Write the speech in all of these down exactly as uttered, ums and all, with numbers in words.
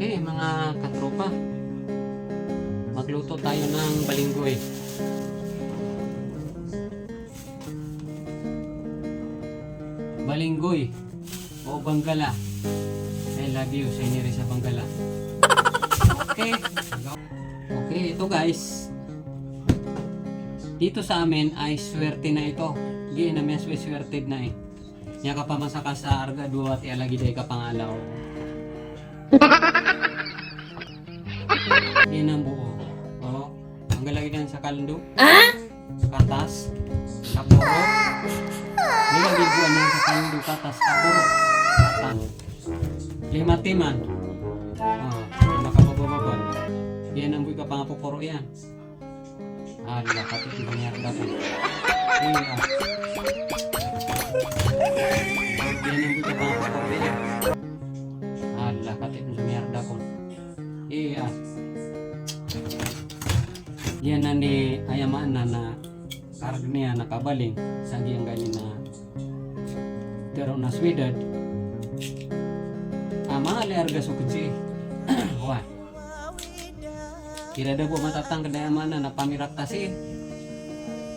Okay, mga katropa, magluto tayo ng balinggoy. Balinggoy o Banggala. I love you sa inyo rin sa Banggala. Okay. Okay, ito guys. Dito sa amin ay swerte na ito. Giya na miyaswerte na eh. Aya kapamasa ka sa arga dowa, ati a lagid a ika pangalaw. Di na bo. O, anggalagid sa kaldo. Ah? Katas. Kaporo. Di lagid bo ano sa kaldo, katas, kaporo. Katas. Lima timan. O, lima ka babababon. Di na bo ika pangapoporo iyan. Ala, katii ko miyarda ko. Iya. Yan ang buta pa ako, pare. Ala, katii ko miyarda ko. Iya. Iyan na ni aya maana na karg niyan na kabaling sa giyangkai na tero na Sweden. Ama, ali arga so kotse. Wah. Igira da bo matatangkd aya maana na pamiraktas iyan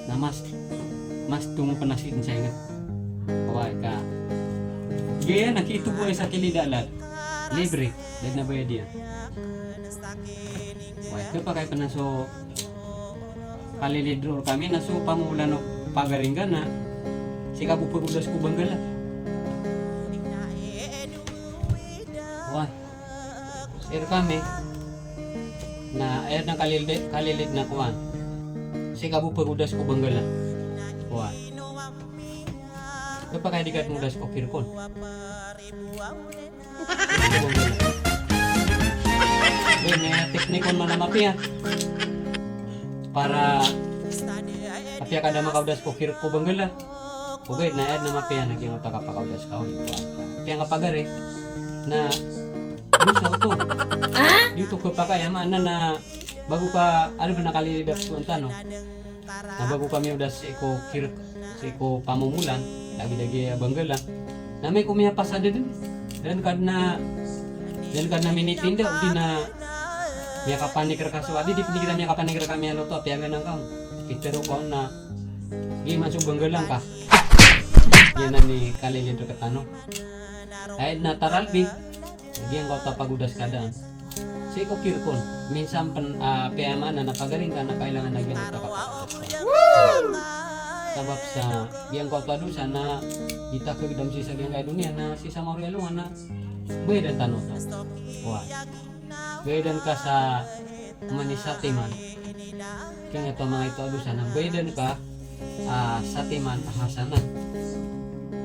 na mas, mas tongo pn a sii dn sa ingd. Oway ka. Giya na kito bo sa kilid a lad. Libre. Da dn a bayad iyan. Oway, khapakay pn a so kalilid roo rkami na so pamomolan o pagari ngka na sii ka bo pgodas ko Banggala. Oway. Sii rkami na aya dn a kalilid, kalilid na kowan. Sii ka bo pgodas ko Banggala. Oway. Khapakay di ka dn odas ko Kirkon. Ini teknik on man a mapiya. Para apiya ka da makaodas ko Kirkon ko Banggala. Ogaid na aya dn a mapiya na giyangkoto a kapakaodas ka on. Apiya ngka pagari na dosa oto. Di oto khapakay, aya maana na bago ka, ano ba, nakalilid a psoon tano. Na bago ka miyodas sii ko Kirk, sii ko pamomolan, lagid a giya Banggala. Na amay ko miyapasad dn, da dn ka dn a, da dn ka dn a minitinda, odi na miyakapanik rka so, adi, di pn kita miyakapanik rka miyaloto, apiya giyangkai. Itero ka on na giya man so Banggala ngka. Giya na ni kalilid rktano. Ay, na taralbi. Giyangkoto a pagodas ka daan sii ko Kirkon. Minsan pn, ah, apiya maana na pagari ngka na kailangan a giyangkoto a kapakaodas ka. Sabap sa giyangkoto a dosa na di ta khagdam sii sa giyangkai a doniya na sii sa maori a alongan na bayadan tano oto. Oway. Bayadan ka sa oman i satiman. Giyangkoto a manga ito a dosa na bayadan ka, ah, satiman a hasanat.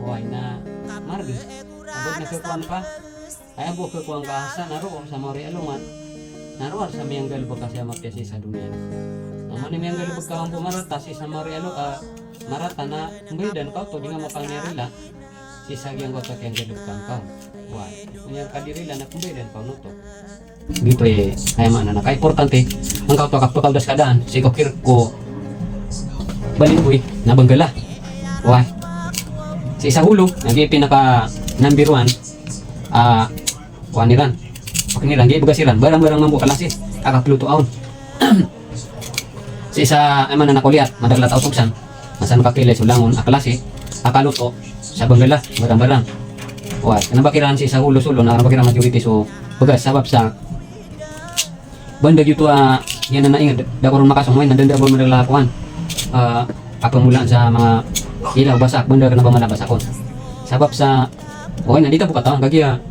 Oway, na margn. Ago na khakowaan ka. Aya bo khakowaan ka a hasanat roo sa maori a alongan, na rowar sa miyanggalbk ka sa mapiya sii sa doniya. Na oman i miyanggalbk ka mambo marata sii sa maori a alo-, ah, marata na mbayadan ka oto, di nga mapangnirila sii sa giyangkoto a kiyanggalbkan ka on. Oway. Aya ka di rila na pmbayadan ka on oto. Giyoto i, aya maana na kaimportante angkoto a kapakaodas ka daan sii ko Kirk ko Balinggoy na Banggala. Oway. Sii sa holo, na giya i pinaka number one. Ah, kowan iran. Pakin iran, giya i bagas iran. Barang-barang mambo a klasi a kaplotoa on. Sii sa, aya maana na koliyat, madakl a taw so Gsan. Na san kakilay so langon a klasi a kaloto sa Banggala, barang-barang. Oway, kna ba kiran sii sa holo solo, na kna ba kiran majority so bagas, sabap sa banda giyoto a, iyan na ingd, da ko ron makasong, oway, na da dn a ba madakl a kowan. Ah, a pmolaan sa manga ilaw, basak, banda kna ba mala basak on. Sabap sa, oway, na di ta bo katawan, kagiya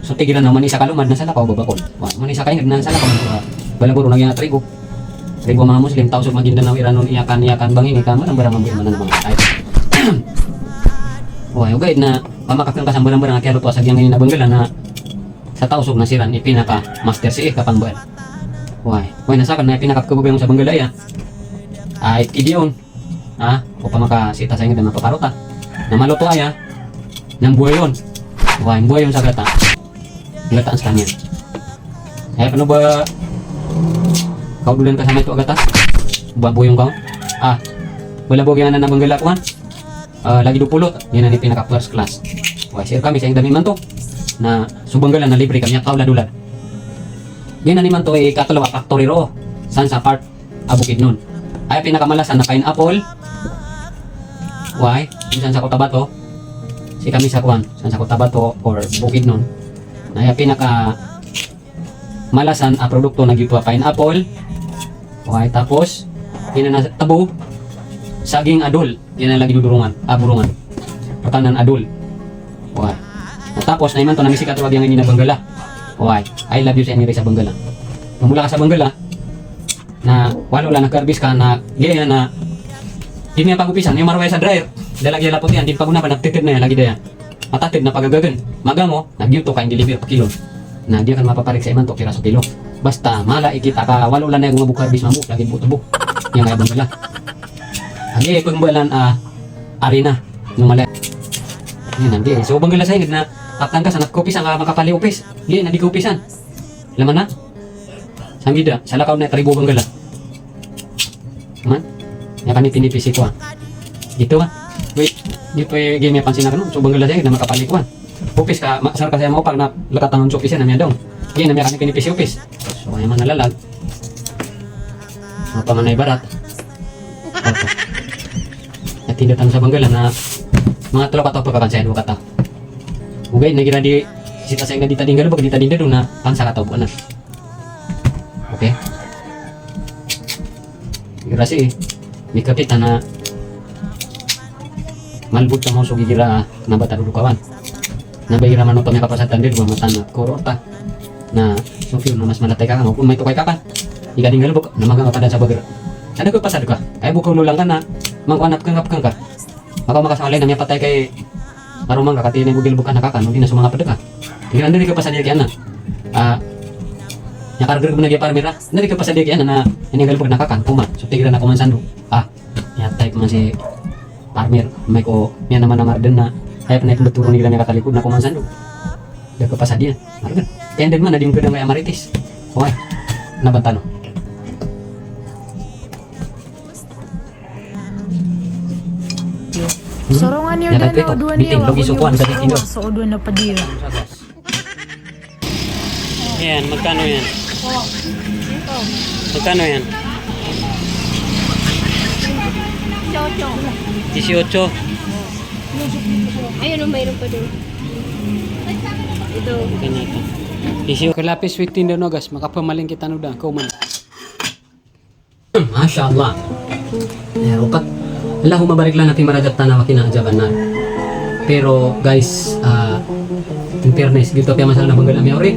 so tig iran na oman i isa ka lomad na salakaw a babakol. Oway, oman i isa ka ingd na salakaw a babakol. Bala bo ron a giya trigo. Trigo a manga Muslim, taw so Maguindanao iran on, iyakan, iyakan, bangini ka, barang-barang mambo iyan a manga. Oway, ogaid na pamakakn ka sa barang-barang a kiyalotoa sa giyangkai a Banggala na sa Tausug na siran i pinaka-master sii ka pambaal. Oway. Oway, na sakn na pinakapkhababayang sa Banggala aya. Ah, it kidiyon. Ah, opama ka sii ta sa ingd a mapaparota. Na maloto aya. Na mboyon. Oway, mboyon sa gata. Gataan skaniyan. Aya pn o ba kaodolan ka sa maito a gata. Ba boyong ka. Ah. Bala bo giyanan a Banggala kowan. Ah, lagid o polot, iyan i pinaka-first class. Oway, sii rkami sa ingd ami imanto na so Banggala na libre ka miyakaolad-olad. Giyanan imanto i katlo a factory roo san sa part a Bukidnon. Aya pinakamalasan na pineapple. Oway, san sa Cotabato. Sii kami sa kowan, san sa Cotabato or Bukidnon. Na aya pinakamalasan a produkto na giyoto a pineapple. Oway, tapos giyanan a tbo, saging a dol. Giyanan lagid o dorongan, a borongan. Rkano a dol. Oway. Na tapos na imanto na misikat roo a giyangkai a Banggala. Oway. I love you sa inira sa Banggala. Mambola ka sa Banggala na walo olan a karbis ka na giyanan a di niyan pagopisan, iyo maroway sa dryer. Da lagid a lapot iyan, di pagona ba na ptitid na iyan lagid aya. Matatid na pagagagan. Magamo na giyoto ka in-deliver pkilon. Na di akn mapaparik sa imanto pira so kilo. Basta mala i kita ka walo olan a iyan go mabokar bis mambo lagid bo tbo. Giyangkai a Banggala. Agi pmbalan a arina. No mala. Iyan, agi. So Banggala sa ingd na kaptan ka sa na kopisan ka makapali opis. Agi na di kopisan. Laman na. Sangkida, salakaw na tribo Banggala. Man? Aya kanipi-nipi sii kowan. Giyoto a. Wait, giyoto i giya miyapansin akn on. So Banggala sa ingd na makapali kowan. Opis ka, ma-, sar ka saya maopar na lkatan on so opis iyan na miyada on. Giya na miyakanipi-nipi sii opis. So, aya man a lalag. Mapaman a ibarat. Oto. Aya tinda tano sa Banggala na manga tlo kataw pkakan saya dowa kataw. Ogaid na igira di sita saya ingd a di ta di nggalbk, di ta di ndado na pan sa kataw bo anan. Okay. Igira sii, mikapita na malbod ka maosog igira kna ba ta dodokawan. Na ba igira manoto miyakapasad tano dowa matan a koror ta. Na so fiyo na mas malatay ka, ka, opama ito kay kakan. Igira di nggalbk, na magaan ka padan sa bagr. Sa da kapasad ka. Aya bo ka ololan ka na mangkowan a pkhangka-pkhangka. Makaoma ka sa walay na miyapatay kay karoma ngka, katii na igira bo galbk ka na kakan, odi na so manga pd ka. Igira na di kapasad iyan kiyanan. Ah, igira kargrg bo na giya parmir a, na di kapasad iyan kiyanan na igira galbk na kakan, koman. So tig iran na koman sando. Ah, aya type man si parmir, amay ko miyanamar-namar dn na aya pn a ipmbtoro igira miyakatalikod na koman sando. Da kapasad iyan. Margn. Kaya dn man a di mkdang kaya marites. Oway. Kna ba tano. Sorongan iyo dn a odwan iyo, ago niyo sorongan so odwan a pd iyo. Yan, magkano yan? Magkano yan? Disiotso. Ayun, oh, mayroon pa doon. Ito. Ganito. Disiotso. Kalapis, sweet tinda no, gas. Makapamalengke tano dn, kauman. Masha Allah. Eh, opat. Allahumma barik lana fima razaqtana wa qina adhaban nar. Pero, guys, ah, in fairness, giyoto a piyamasalan a Banggala a miyaori.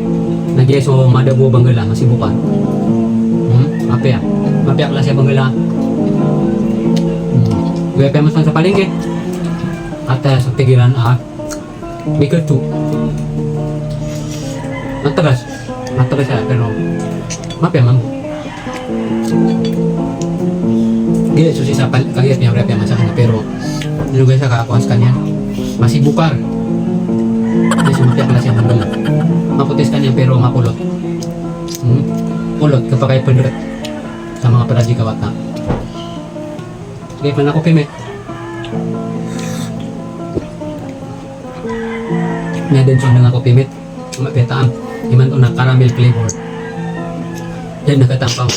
Na giya so mada bo a Banggala, masibokar. Hmm? Mapiya. Mapiya a klasi a Banggala. Hmm. Giya piyamasalan sa palengke. Ata so tig iran, ah, Bigatu. Matagas. Matagas siya, pero mapiya mambo. Giya so sii sa pal-, kagiya piya, piya, piya masakit, pero lugay sa kakuha skaniyan. Masibokar. Giya so mapiya pala siya mambo. Maputi skaniyan, pero mapolot. Hmm? Polot, kapakay pendret. Sa manga pradika wata. Giya pala ko pimit. Miyaden so nanga ko pimit, mapiya taam. Imanto na caramel flavor. Dn na katampaw.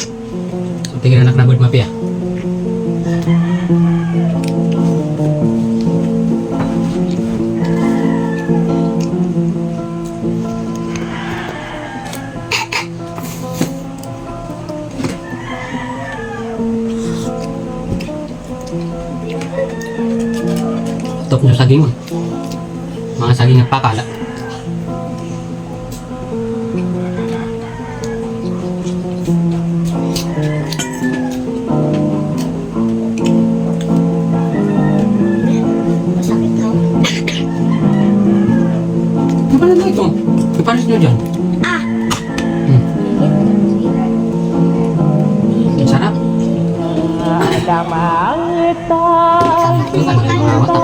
So tig iran a kna ba dn mapiya. Tok niyo saging, manga saging a pakala. Ano pala na ito? Ipares niyo dyan. Ah. Hmm. Sarap. Sarap. Ito talaga yung mga mata.